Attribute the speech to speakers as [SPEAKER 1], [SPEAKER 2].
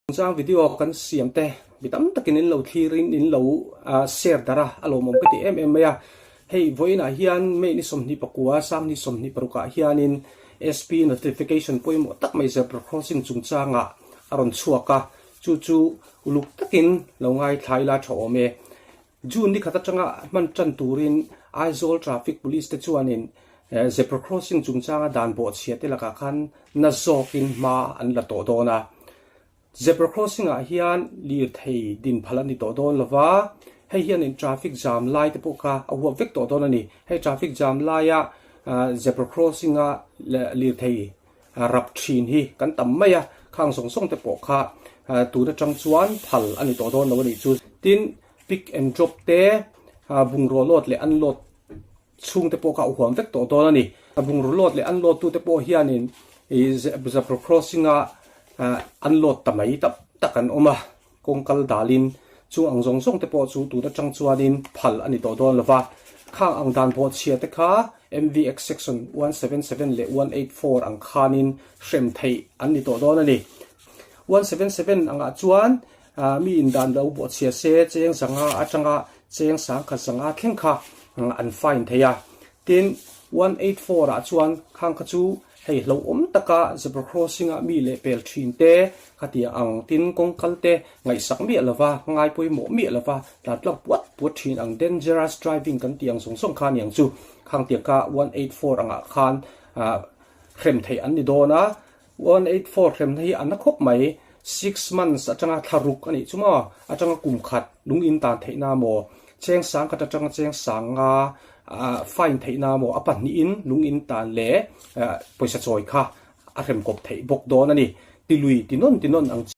[SPEAKER 1] Chungchang video kan siam te mi tam takin in lo thlir in in lo share darh a, a lawmawm ka ti em em mai a. Hei vawiinah hian May ni 29 Sangni 26 ah hianin SP notification pawimawh tak mai zebra crossing chungchangah a rawn chhuak a, chu chu uluk takin lo ngaithla ila tha awm e. June ni khat atanga hman tan turin Aizawl Traffic Police te chuanin zebra crossing chungchanga dan bawhchhia te lakah khan na zawkin hma an la tawh dawn a. Zebra crossing ah hian lirthei din phal a ni tawh dawn lova, hei hianin traffic jam lai te pawh kha a huap vek tawh dawn a ni. Hei traffic jam laia zebra crossing a lirthei rap thin hi kan tam mai a, khang zawng zawng te pawh kha tun atang chuan phal a ni tawh dawn lo a nih chu. Tin, pick and drop te, bungraw load leh unload chhung te pawh kha a huam vek tawh dawn a ni. Bungraw load leh unload tu te pawh hianin zebra crossing a unload ta mai tam tak an awm a, kawng kal dalin chung ang zawng zawng te pawh chu tun atang chuanin phal a ni tawh dawn lo va. Khang ang dan bawhchhia te kha MVX section 177 leh 184 ang khanin hrem theih an ni tawh dawn a ni. 177 angah chuan Mi in dan lo bawhchhia se cheng zanga atanga cheng sangkhat zanga thleng kha an fine thei a. Tin, 184 ah chuan khang kha chu hei hlauhawm taka zebra crossing ah mi leh pel thin te kha tia ang tin kawng kal te ngaihsak miah lova ngai pawimawh miah lova tlan tlak puat puat thin ang dangerous driving kan tih ang zawng zawng kha aniang chu khang tiang kha 184 angah khan hrem theih an ni dawn a. 184 hremna hi a na khawp mai, six months atanga thla ruk a nih chu maw, atanga kum khat lung in tan theihna maw, cheng sang khat atanga cheng sang nga fine theihna maw, a pahnihin lung in tan leh pawisa chawi kha a hrem kawp theih bawk dawn a ni. Ti lui ti nawn ti nawn ang chi.